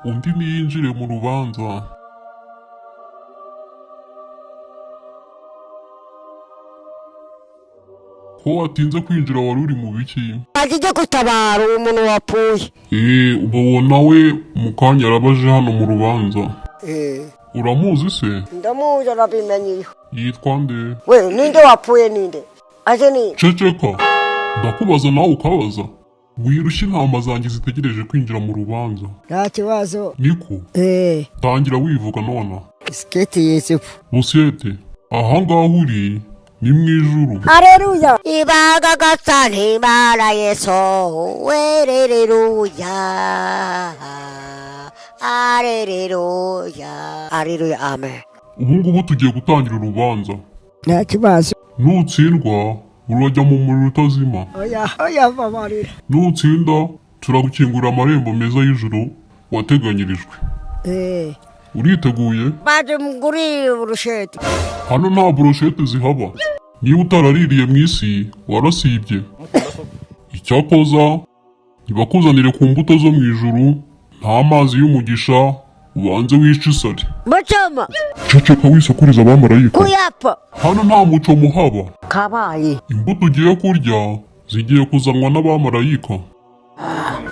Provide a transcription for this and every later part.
Undi niyinjire mu rubanza. Ko watinze kwinjira wari uri mu biki? Agiye gutabara uwo muntu wapfuye. Eee, ubu nawe mu kanya araba aje hano mu rubanza. Eh, Uramuzi se? Ndamuzi, arabimenye. Yitwa nde? We, ninde wapfuye? Ninde aje ni? Ceceka, ndakubaza nawe ukabaza. Wirushya intama zanjye zitegereje kwinjira mu rubanza. Nta kibazo. Niko. Eh. Tangira wivuga nona. Siketi Yesufu. Busyete, ahangaha uri ni mu ijuru. Aleluya. Ibanga gasani Imana Yesu werereruya. Aleluya. Aleluya, amen. Ubu ngubu tugiye gutangira urubanza. Nta kibazo. Nutsindwa urajya mu muriro utazima. Oya, oya, babarira. Nutsinda turagukingurira amarembo meza y'ijuru wateganyirijwe. Eh. Uriteguye? Baje muguri burusheti. Hano nta burushete zihaba. Niba utaraririye mu isi warasibye. Icyakoza ntibakuzanire ku mbuto zo mu ijuru, nta mazi y'umugisha, ubanze wice isari. Mucoma. Ceceka wisakuriza abamarayika. Kuyapa. Hano nta muco muhaba. Kabaye. Imbuto ugiye kurya zigiye kuzanwa n'abamarayika.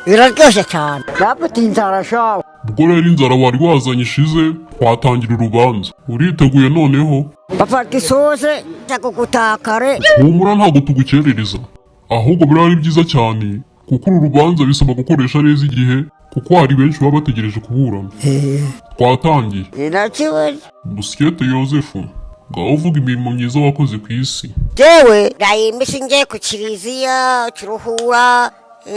Biraryoshye cyane. Nabwo inzara shawe. Ubwo rero inzara wari wazanye ishize, twatangira urubanza. Uriteguye noneho? Bafata isose gutakare. Humura, ntabwo tugukerereza, ahubwo biriya ari byiza cyane, kuko uru rubanza bisaba gukoresha neza igihe, kuko hari benshi baba bategereje kuburana. Twatangiye. Nta kibazo. Busyete Yozefu, ngaho uvuga imirimo myiza wakoze ku isi. Jewe ndayimbise ngiye ku kiliziya kiruhura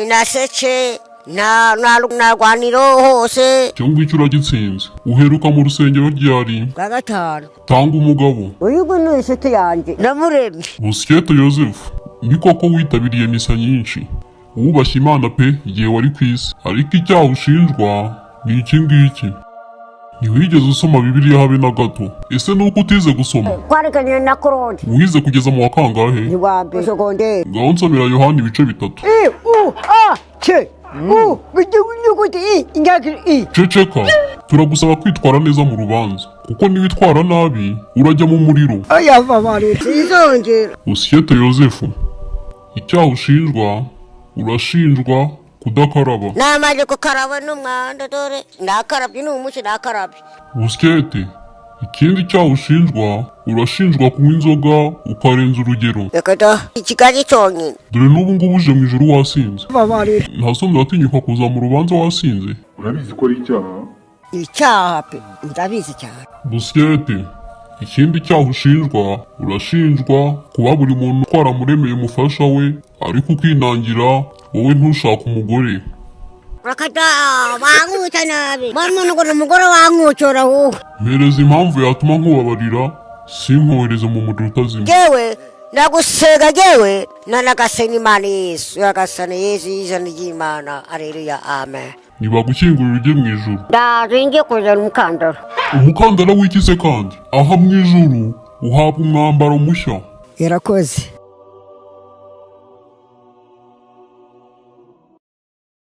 naseke na na narwaniro hose. Icyo ngicyo uragitsinze. Uheruka mu rusengero ryari? Bwa gatanu. Tanga umugabo. Uyu nguyu ni inshuti yanjye, ndamuremye. Busyete Yozefu, ni koko witabiriye misa nyinshi, wubashye Imana pe igihe wari ku isi, ariko icyaha ushinjwa ni iki ngiki: ntiwigeze usoma Bibiliya habe na gato. Ese ni uko utize gusoma? Twariganye na Claude. Wize kugeza mu wa kangahe? Ni wa mbere segonderi. Ngaho nsomera Yohani ibice 3. I U A C U inyuguti I ingagiri I. Ceceka, turagusaba kwitwara neza mu rubanza, kuko niwitwara nabi urajya mu muriro. Oya, babarira, sinzongera. Busyete Yozefu, icyaha ushinjwa, urashinjwa kudakaraba. Namaze gukaraba n'umwanda, dore nakarabye n'umunsi nakarabye. Busyete, ikindi cyaha ushinjwa, urashinjwa kunywa inzoga ukarenza urugero. Reka da, ikigali cyonyine. Dore n'ubu ngubu uje mu ijuru wasinze. Babarira. Nta soni, uratinyuka kuza mu rubanza wasinze? Urabizi ko ari icyaha. Icyaha pe, ndabizi cyane. Busyete, ikindi cyaha ushinjwa, urashinjwa kuba buri muntu twaramuremeye umufasha we, ariko ukinangira wowe ntushake umugore. Reka da, bankuta nabi muntu ngo ni umugore wankucora wowe. Mpereza impamvu yatuma nkubabarira sinkohereze mu muriro utazima. Jewe ndagusega, jewe nanagasenga Imana Yesu yagasana Yesu izina ry'Imana, aleluya, amen. Ntibagukingurira ujye mu ijuru. Ndaje ngiye kuzana umukandara. Umukandara w'iki se kandi? Aha mu ijuru uhabwa umwambaro mushya. Yarakoze.